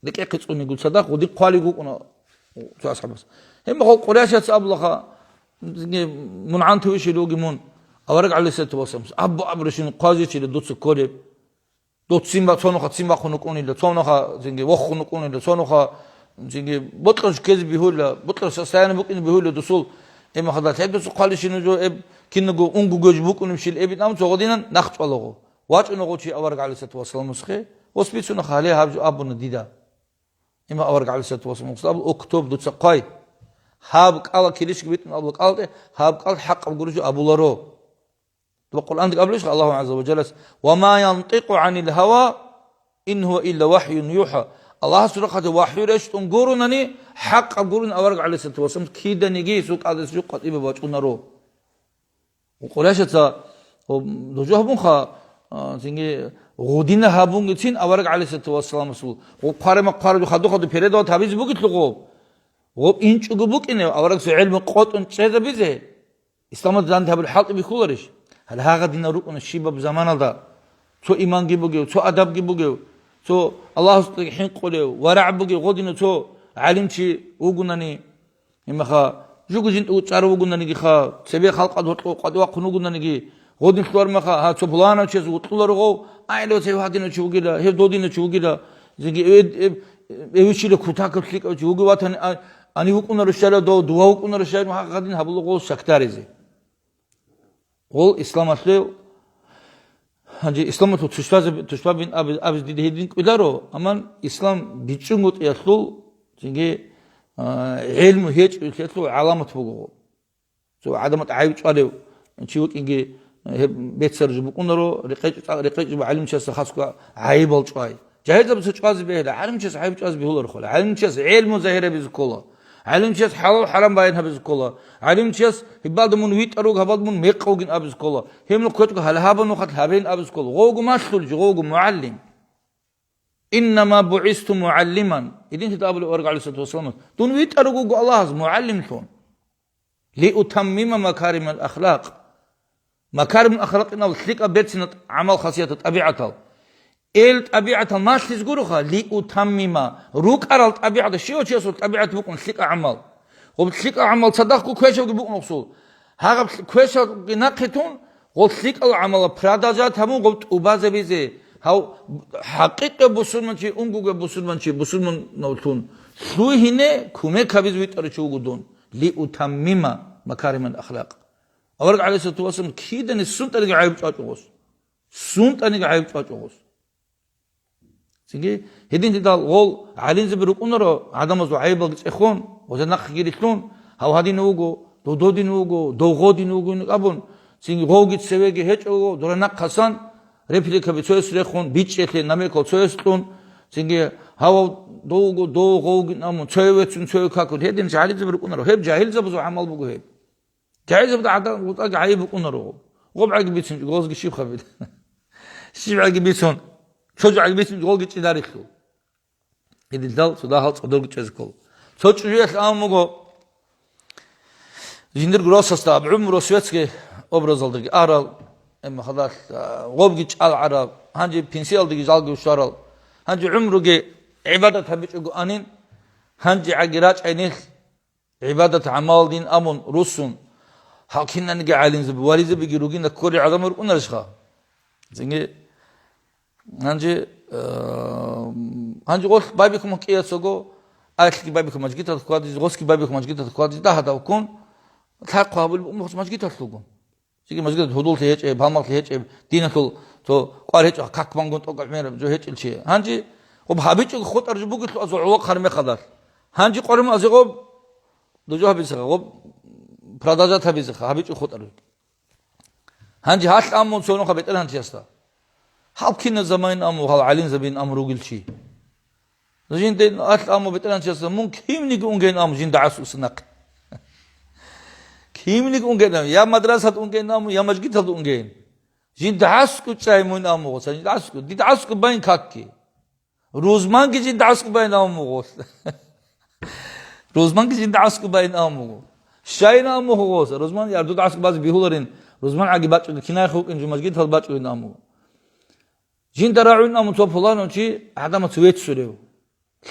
РекӀехъе цӀунигун цадахъ гъудин хъвалеб букӀуна цо асхӀабас. Гьеб мехалъ Къурайшаца абулаха, мун гӀантавищел вугев мун, авараг гӀалайгьиссалату вассаламас, абу-абурищин хъвазичила дуца кколеб. Дов ццин ба-, цо нуха ццин бахъун вукӀунила, цо нуха цинги вохун вукӀунила, цо нуха цинги бокьарав ккезе бигьула, бокьарав состояние букӀине бигьула дусул. Гьеб мехалда лъеб дуца хъвалищин жо, эб кинаго унго гвеж букӀунебщил эбитӀан цо гъодинан нахъ чӀвалаго. ВачӀуна гъо чи авараг гӀалайгьиссалату вассаламасухъе, воспитаннахъ гьале гьаб жо абуна дида. Има авараг гӀалайгьиссалату вассаламас абула: «Уктуб», дуца хъвай. Гьаб кӀала килищги битӀун абула кӀалтӀе, гьаб кӀал хӀакъаб гурищ абуларо. Дуба Къуръанде абулищ Аллагьу гӀазза ва жаллас: «Ва ма янтӀикъу гӀанил гьава, ин гьува илла вахӀюн юхӀа». Аллагьасул рахъалъе вахӀю рещтӀун гурунани, хӀакъаб гурун авараг гӀалайгьиссалату вассаламас киданиги сукъадас жо къватӀибе бачӀунаро. Къурайшаца, о, дожо гьабунха, а, цинги гъудина гьабунгицин авараг гӀалайгьиссалату вассаламасул. Гъу хъварама хъвараду хаду-хаду передавать гьабизе бугелъул гъоб. Гъоб инчӀого букӀине, аварагасул гӀелму къотӀун чӀезабизе, исламалда данде гьабулеб хӀалтӀи бихьуларищ? Гьале гьагъадинал рукӀуна щибаб заманалда. Цо иманги бугев, цо адабги бугев, цо Аллагьасдеги хӀинкъулев, варагӀ бугев гъодинав цо гӀалимчи вугунани, Гьимаха, жугу жинтӀу чӀарав вугунанигиха, цебе халкъад гьоркьо къватӀивахъун вугунаниги, гъодин лъугьармаха, гьа, цо пуланав чияс вутлуларого, гьайла цев гьадинав чи вугила, гьев додинав чи вугила, зиги эв-, эв-, эвичила кутакаб лъикӀав чи вугев ватани, а, ани вукӀунаро щайла дов, дува вукӀунаро щайла, гьа гьадин гьабула гъол шактаризе. Гъол исламалъе, гьанже исламалъул тушбазе-, тушбабин абиз, абиз дида гьедин кӀвеларо, амма ислам бичӀчӀунгутӀиялъул, цинги, а, гӀелму гьечӀолъиялъул гӀаламат буго. Цо гӀадамат гӀайиб чӀвалев чи вукӀинги, гьеб бецаржи букӀунаро, рекъечӀ-, рекъечӀ гӀалимчиясда хасго гӀайибал чӀвай. Жагьилзабаца чӀвазе бегьила, гӀалимчияс гӀайиб чӀвазе бегьуларо хъула. ГӀалимчияс гӀелму загьир гьабизе ккола. ГӀалимчияс хӀалал-хӀарам баян гьабизе ккола. ГӀалимчияс гьебалда мун витӀар вуго, гьабалда мун мекъ вугин абизе ккола. Гьеб нух кквечӀого гьале гьабун нухалъ гьабейин абизе ккола. Гъовго малъулев жо, гъовго мугӀалим. «Иннама бугӀисту мугӀаллиман», гьединлъидал абулеб авараг гӀалайгьиссалату вассаламас, дун витӀарав вуго Аллагьас мугӀаллимлъун. «Лиутаммима макаримал ахлакъ». Макаримал ахлакъ инал лъикӀаб берцинал гӀамал-хасиятал, тӀабигӀатал. Эл тӀабигӀатал малъизе гуроха, лиутаммима, рукӀарал тӀабигӀатал, щивав чиясул тӀабигӀат букӀун лъикӀа гӀамал. Гъуб лъикӀа гӀамал цадахъго квешавги букӀун гъусул. Гьагъаб квешалги нахъе тун, гъол лъикӀал гӀамала продолжать гьабун гъоб тӀубазабизе, гьав хӀакъикъав бусурманчи, унгугав бусурманчи, бусурманавлъун лъугьине кумек гьабизе витӀарав чи вуго дун, лиутаммима макаримал ахлакъ. Авараг гӀалайгьиссалату вассалам киданиги сунтӀаниги гӀайиб чӀвачӀо гъос. СунтӀаниги гӀайиб чӀвачӀо гъос. Цинги гьединлъидал гъол гӀалимзаби рукӀунаро гӀадамазул гӀайибалги цӀехун, гъоза нахъеги рилълъун, гьав гьадин вуго, дододин вуго, довгъодин вуго абун, цинги гъовги цевеги гьечӀого, дора нахъасан репликаби цояс рехун, бичӀчӀелъе намекал цояс кьун, цинги гьавав довго, довгъовгин абун, цояв веццун, цояв какун, гьедин гӀалимзаби рукӀунаро. Гьеб жагьилзабазул гӀамал буго гьеб. Жагьилзабазда гӀадан-, гъутӀаги гӀайиб букӀунаро. Гъоб гӀаги бицин, гъозги щиб хабил? Щиб гӀаги бицун, цо жо гӀаги бицин, гъолги чӀидарилъул. Гьединлъидал цо дагьал цӀодорги чӀезе ккола. Цо чӀужуялъ абун буго, жиндирго росасда аб гӀумру светский образалдаги арал, эмма хадалъ, а, гъобги чӀал гӀараб, гьанже пенсиялдаги жалги ущарал, гьанже гӀумруги гӀибадат гьабичӀого анин, гьанже гӀаги рачӀай нилъ, гӀибадат-гӀамалдин абун руссун, гьал кинаниги гӀалимзаби, вализабиги ругина кколел гӀадамал рукӀунарищха? Цинги, гьанже, э, гьанже гъолъ байбихьун кӀияцаго, аялъги байбихьун мажгиталъ хьвадизе, гъосги байбихьун мажгиталъ хьвадизе, дагьадав ккун, лъахъ гьабулеб умухъ мажгиталъ ругун. Чиги мажгиталъ гьудуллъи гьечӀеб, гьалмагълъи гьечӀеб, диналъул цо кӀвар гьечӀо, как вангун тӀокӀаб гӀемераб жо гьечӀел чи. Гьанже гъоб гьабичӀого хутӀараб жо бугелъул азул гӀолохъ гьармехъадалъ. Гьанже къваригӀун азе гъоб дужо гьабизеха, гъоб продолжать гьабизеха, гьабичӀого хутӀараб. Гьанже гьалъ амун цо нуха бетӀергьанчиясда. Гьал кинаб заманин аму, гьал гӀалимзабин аму ругел чи. Жинда алъ аму бетӀергьанчиясда, мун кимниги унгейин аму, жинда гӀасуса нахъе. Кимниги унгейин аму, я мадрасат унгейин аму, я мажгиталда унгейин. Жинда гӀаскӀу чӀай мун аму гъоса, жинда гӀаскӀу, дида гӀаскӀу байн какки. Рузманги жинда гӀаскӀу байн аму гъос. Рузманги жинда гӀаскӀу байн аму. Щайин аму гъос, рузман ярдуд гӀаскӀу базе бигьуларин, рузман гӀаги бачӀуги, кинай хукӀин жу мажгитал бачӀугин аму. Жинда рагӀун амун цо пуланав чи гӀадамаца веццулев,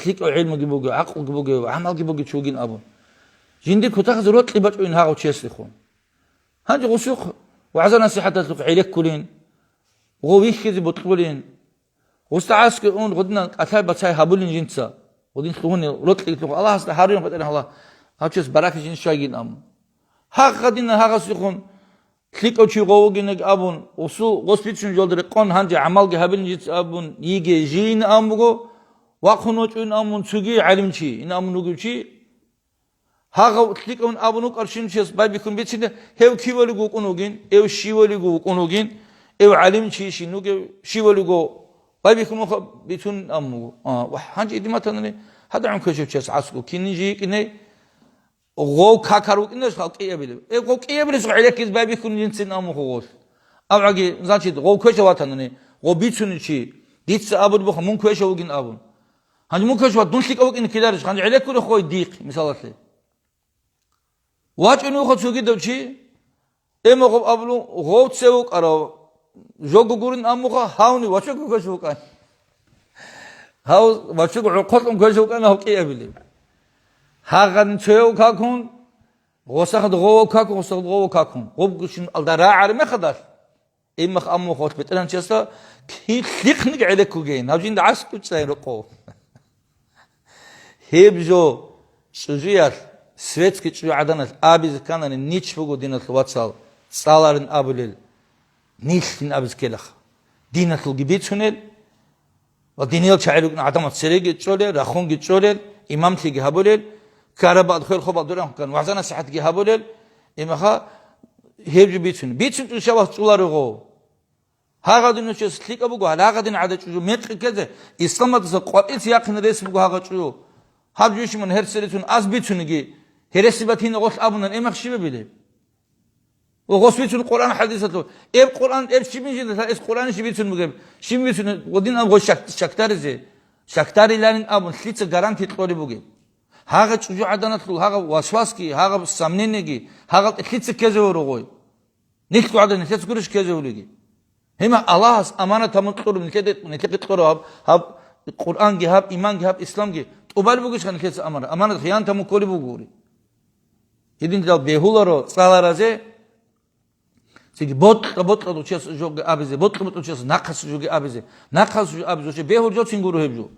лъикӀав гӀилмуги бугев, гӀакълуги бугев, гӀамалги бугев чи вугин абун. Жиндир кутакалъ рокьи бачӀугин гьагъав чиясдехун. Гьанже гъусухъ вагӀза-насихӀаталъухъ гӀелеккулин, гъов вихьизе бокьулин, гъусда гӀаскӀи ун гъудинан кӀалъай-бацай гьабулин жинца, гъудин лъугьунел рокьи лъугьун Аллагьасда гьарурин, БетӀергьан Аллагь, гьав чияс баракат жин щвайгин абун. Гьагъадинан гьагъасдехун лъикӀав чи гъов вугинеги абун, усул гъос бицун жолда рекъон, гьанже гӀамалги гьабилин жица абун, йиге жийин абун буго, вахъун вачӀугин абун цоги гӀалимчи, ин абун вугев чи, гьагъав лъикӀавин абун вукӀарщинчияс байбихьун бицине, гьев кивалиго вукӀун вугин, гьев щивалиго вукӀун вугин, гьев гӀалимчи щин вугев щивалиго байбихьун вуха бицун абун буго. А, ва гьанже идиматанани гьадагӀун квешав чияс гӀаскӀу, кинин жийикӀине, гъов какар вукӀинач хал кӀиабилеб. Э, гъов кӀиабилес гӀелеккиз байбихьун жинцин амухъ гъолъ. Авгьаги, значит, гъов квеша ватанани, гъов бицунев чи, дица абулеб буха, мун квеша вугин абун. Гьанже мун квеша ват, дун лъикӀав вукӀине ккеларищ, гьанже гӀелеккулев хой дихъ, мисалалъе. ВачӀун вуха цогидав чи, Эмагъуб абулун, гъов цев вукӀарав, жого гурин аммуха, гьавни вачого квеш вукӀан. Гьав вачого гӀорхъолъун квеш вукӀана гьав кӀиабили. Гьагъан цев какун, гъосахъ гъов какун, гъосахъ гъов какун. Гъуб гушин алда рагӀар мехадал. Имах аммуха вач бетӀеран чиясда, ки лъихъниги гӀелеккугейин. Гьав жинда гӀаскӀучӀайин рокъов. Гьеб жо чӀужуялъ, светский чӀужугӀаданалъ абизе кканани, нич буго, диналъул вацал, цӀаларин абулел, нилъин абизе ккелаха. Диналъулги бицунел ва диниял чагӀи рукӀин гӀадамал цереги чӀолел, рахунги чӀолел, имамлъиги гьабулел, карабаъ хвел-хобал дуран хъукан вагӀза-насихӀатги гьабулел, имаха гьеб жо бицун. Бицун чӀушавас чӀуларигъо. Гьагъадин нучес лъикӀаб буго, гьагъадин гӀадачӀужу мекъи ккезе, исламалдаса къватӀица яхъин рес буго гьагъа чӀужу. Гьаб жуйищ мун гьерсерицун аз бицуниги, гьереси батина гъолъ абунан, эмах щибабилеб? Ва гъос бицун Къуръан хӀадисалъул. Эб Къуръан, эб щибин жинда, эс Къуръан щиб бицун бугеб? Щиб бицун, гъодин аб гъос шак-, шактаризе. Шактариланин абун, лъица гаранти кьолеб бугеб? Гьагъа чӀужугӀаданалъул, гьагъа васвасги, гьагъа сомнениеги, гьагъа лъица ккезе воро гъой? Нилъго гӀадан нилъеца гурищ ккезе вулиги? Гьима Аллагьас аманат гьабун кьураб нилъеде, нилъехъе кьураб гьаб, гьаб Къуръанги, гьаб иманги, гьаб исламги тӀубал бугищха нилъеца аманат? Аманат хиянат гьабун кколеб буго гури. Гьединлъидал бегьуларо цӀаларазе, цинги бокьа-бокьа дучияс жоги абизе, бокьа-бокьа дучияс нахъас жоги абизе, нахъас жо абизе, вообще бегьул жо цин гуро гьеб жо.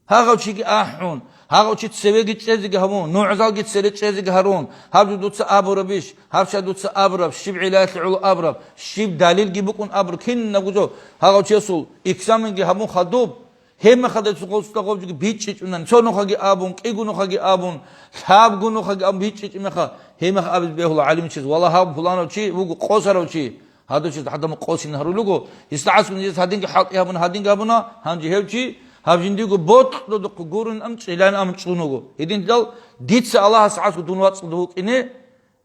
Гьагъав чиги ахӀун, гьагъав чи цевеги чӀезеги гьавун, нугӀзалги цере чӀезеги гьарун, гьаб жо дуца абурабищ, гьаб щай дуца абураб, щиб гӀиллаялъе гӀоло абураб, щиб далилги букӀун абур, кинабго жо гьагъав чиясул экзаменги гьабун хадуб, гьеб мехалда цо гъосда гъов жоги бичӀчӀичӀунани, цо нухаги абун, кӀиго нухаги абун, лъабго нухаги абун бичӀчӀичӀеб меха, гьеб меха абизе бегьула гӀалимчияс, валлагь, гьав пуланав чи вуго къосарав чи. Гьадав чияс гӀадамал къосин гьарулего, гьесда гӀаскун гьес гьадинги хӀалтӀи гьабуна, гьадинги гьабуна, гьанже гьев чи гьаб жиндиего бокьа-бокьа гурун ам чӀилан ам чӀун вуго. Гьединлъидал дица Аллагьас гӀаскун дун вацӀцӀалда вукӀине,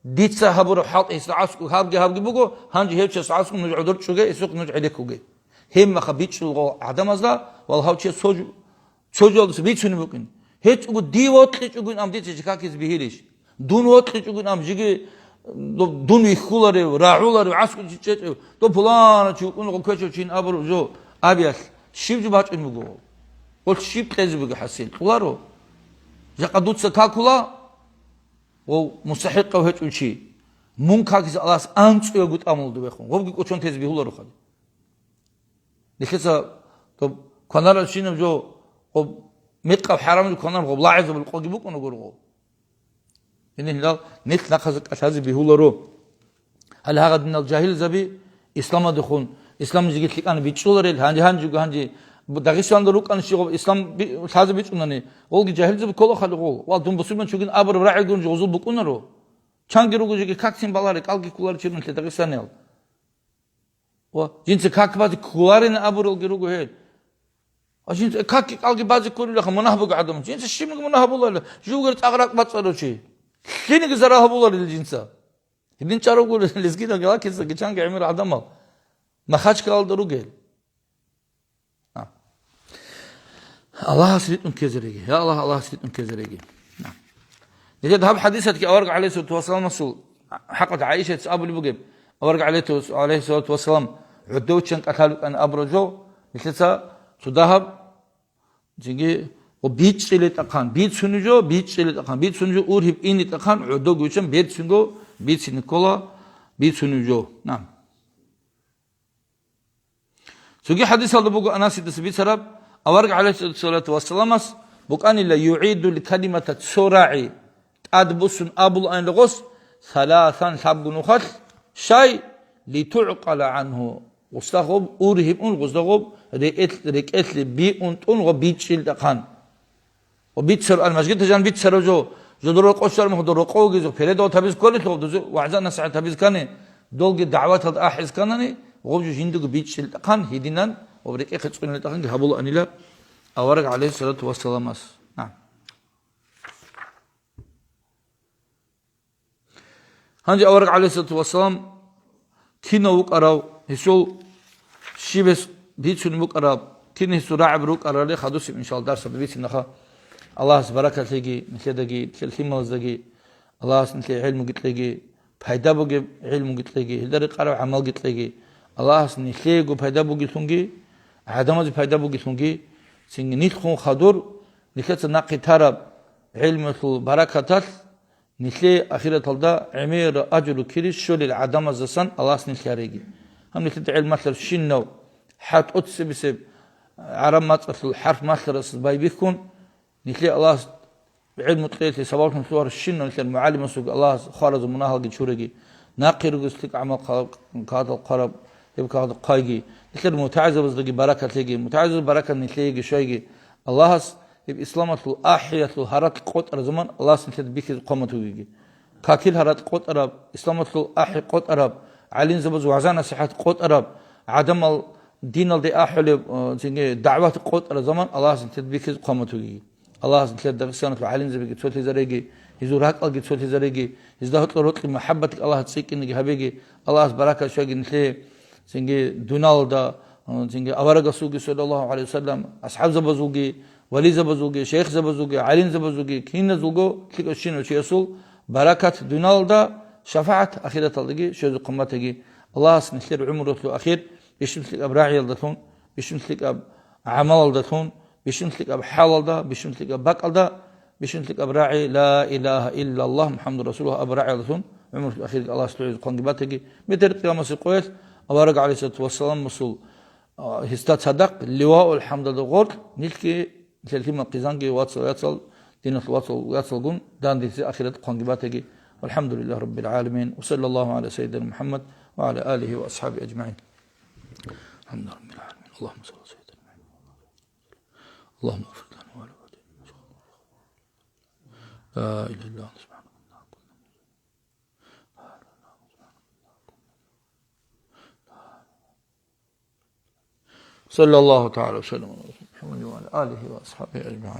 дица гьабураб хӀалтӀи гьесда гӀаскун гьабги-гьабги буго, гьанже гьев чияс гӀаскун нуж гӀодор чӀуге, гьесухъ нуж гӀенеккуге. Гьеб меха бичӀчӀулго гӀадамазда, валлагь, гьав чияс цо жо-, цо жоялдаса бицунеб букӀин. ГьечӀого дие вокьичӀогойин ам дица жи какизе бегьилищ? Дун вокьичӀогойин ам жиги, доб-, дун вихьуларев, рагӀуларев, гӀаскӀучи чӀечӀев, доб пуланав чи вукӀун гъо квечав чин абураб жо абиялъ, щиб жо бачӀун буго? Гъолъ щиб кьезе буго хӀасил? Кьоларо. Жакъа дуца какула, гъов мустахӀикъав гьечӀев чи, мун какизе Аллагьас анцӀуягу тӀамулда вехун, гъобги кӀочон тезе бегьуларо хадуб. Нилъеца доб кванаралщинаб жо, гъоб мекъаб хӀарамаб кванар гъоб лагӀизабул къоги букӀуна гургъу. Гьединлъидал нилъ нахъазда кӀалъазе бегьуларо. Гьале гьагъадинал жагьилзаби исламалдехун, ислам жиги лъикӀана бичӀчӀуларел, гьанже-гьанжего гьанже Дагъистанда рукӀана щи гъоб ислам би-, лъазе бичӀунани, гъолги жагьилзаби ккола хали гъол. Ва дун бусурман чугин абураб рагӀи гурун жо гъозул букӀунаро. Чанги руго жеги какцин баларе, кӀалги кколаричи рун нилъер дагъистаниял. Ва жинца как базе кколарин абуралги руго гьел. Ва жинца как кӀалги базе кколилаха мунагь буго гӀадамал. Жинца щибниги мунагь гьабуларила, жугер цӀакъ ракӀ бацӀцӀарав чи. Лъиниги зарал гьабуларила жинца. Гьедин чӀаруго лезгинал галакиса гичанги гӀемер гӀадамал. Махачкалалда ругел. А. Аллагьас ритӀун ккезареги. Я Аллагь, Аллагьас ритӀун ккезареги. На. Нилъеда гьаб хӀадисатги авараг гӀалайгьиссалату вассаламасул хӀакъалъ ГӀайшаца абулеб бугеб. Авараг гӀалайгьи-, гӀалайгьиссалату вассалам гӀодов чан кӀалъалукӀан абураб жо, нилъеца цо дагьаб, цинги, ва бичӀчӀили тӀахъан, бицуни жо, бичӀчӀили тӀахъан, бицуни жо, ургьиб ини тӀахъан, гӀодов гучан берцинго, бицин ккола, бицуни жо. На. Цоги хӀадисалда буго Анасидаса бицараб, авараг гӀалайгьиссалату вассаламас букӀанила югӀидул калимата цо рагӀи тӀадбуссун абулаанила гъос, саласан лъабго нухалъ, щай, литугӀкъала гӀангьу, гъусда гъоб ургьиб ун, гъусда гъоб рекӀел-, рекӀелъе биун тӀун гъоб бичӀчӀил тӀахъан. Ва бицар-, ан мажгитта жан бицарав жо, жо дора къощар мугьдо рокъовги жо передавал табиз кколелъул, дозу вагӀза-насихӀат табиз ккани, долги дагӀваталда ахӀиз кканани, гъоб жо жиндиго бичӀчӀил тӀахъан гьединан ва рекӀехъе цӀунил тӀахъанги гьабулаанила авараг гӀалайгьиссалату вассаламас. На. Гьанже авараг гӀалайгьиссалату вассалам кинав вукӀарав, гьесул щибес бицунеб букӀараб, кин гьесул рагӀаб рукӀарали хадусеб, иншалла, дарсалда бицинеха. Аллагьас баракат лъеги, нилъедаги, нилъер лъималаздаги, Аллагьас нилъее гӀилмуги кьеги, пайда бугеб гӀилмуги кьеги, гьелда рекъараб гӀамалги кьеги, Аллагьас нилъеего пайда бугелъунги, гӀадамазе пайда бугелъунги, цинги нилъхун хадур, нилъеца нахъе тараб гӀилмуялъул баракаталъ, нилъее ахираталда гӀемер ажру кири щолел гӀадамаздасан Аллагьас нилъ гьареги. Гьаб нилъеда гӀелмалъар щинав, хӀатӀоцебесеб гӀараб мацӀалъул хӀарп малъарасда байбихьун, нилъее Аллагьас гӀелму кьеялъе сабаблъун лъугьарав щинав нилъер мугӀалимасулги Аллагьас хваразул мунагьалги чуреги. Нахъе ругес лъикӀ гӀамал хъа-, кагъатал хъвараб, гьеб кагъатал хъвайги. Нилъер мутагӀилзабаздаги баракат лъеги, мутагӀилзабаз баракат нилъееги щвайги. Аллагьас гьеб исламалъул ахӀиялъул гьаракь къотӀараб заман Аллагьас нилъеда бихьизе хъван батугеги. Какил гьаракь къотӀараб, исламалъул ахӀи къотӀараб, гӀалимзабаз вагӀза-насихӀат къотӀараб, гӀадамал диналде ахӀулеб, э, цинги дагӀват къотӀараб заман Аллагьас нилъеда бихьизе хъван батугеги. Аллагьас нилъер Дагъистаналъул гӀалимзабиги цолъизареги, гьезул ракӀалги цолъизареги, гьезда гьоркьор-гьоркье мухӀаббатги Аллагьас цӀикӀкӀинеги гьабеги, Аллагьас баракат щвеги нилъее, цинги дуналда, э, цинги аварагасулги, саллаллагьу гӀалайгьи вассалам, асхӀабзабазулги, вализабазулги, шейхзабазулги, гӀалимзабазулги, киназулго лъикӀав щинав чиясул баракат дуналда, шафагӀат ахираталдаги щвезе хъван батаги. Аллагьас нилъер гӀумрулъул ахир бищун лъикӀаб рагӀиялдалъун, бищун лъикӀаб гӀамалалдалъун, бищун лъикӀаб хӀалалда, бищун лъикӀаб бакӀалда, бищун лъикӀаб рагӀи, ла илагьа иллаллагь МухӀаммадур расулуллагь абу рагӀиялдалъун гӀумрулъул ахирги Аллагьас лъугӀизе хъванги батаги. Бетер Къиямасеб къоялъ авараг гӀалайгьиссалату вассаламасул, а, гьесда цадахъ ливаул хӀамдалда гъоркь нилъги нилъер лъимал хъизанги вацал-яцал, диналъул вацал-яцалгун дандезе ахират хъванги батаги. ВалхӀамдулиллагьи раббил гӀаламин. Ва саллаллагьу гӀала сайидина МухӀаммад ва гӀала алигьи ва асхӀабигьи ажмагӀин. الحمد لله رب العالمين. اللهم صل على سيدنا محمد. اللهم اغفر لنا ولوالدينا. لا إله إلا أنت سبحانك إنا كنا من الظالمين. صلى الله تعالى وسلم على محمد وعلى آله وأصحابه أجمعين.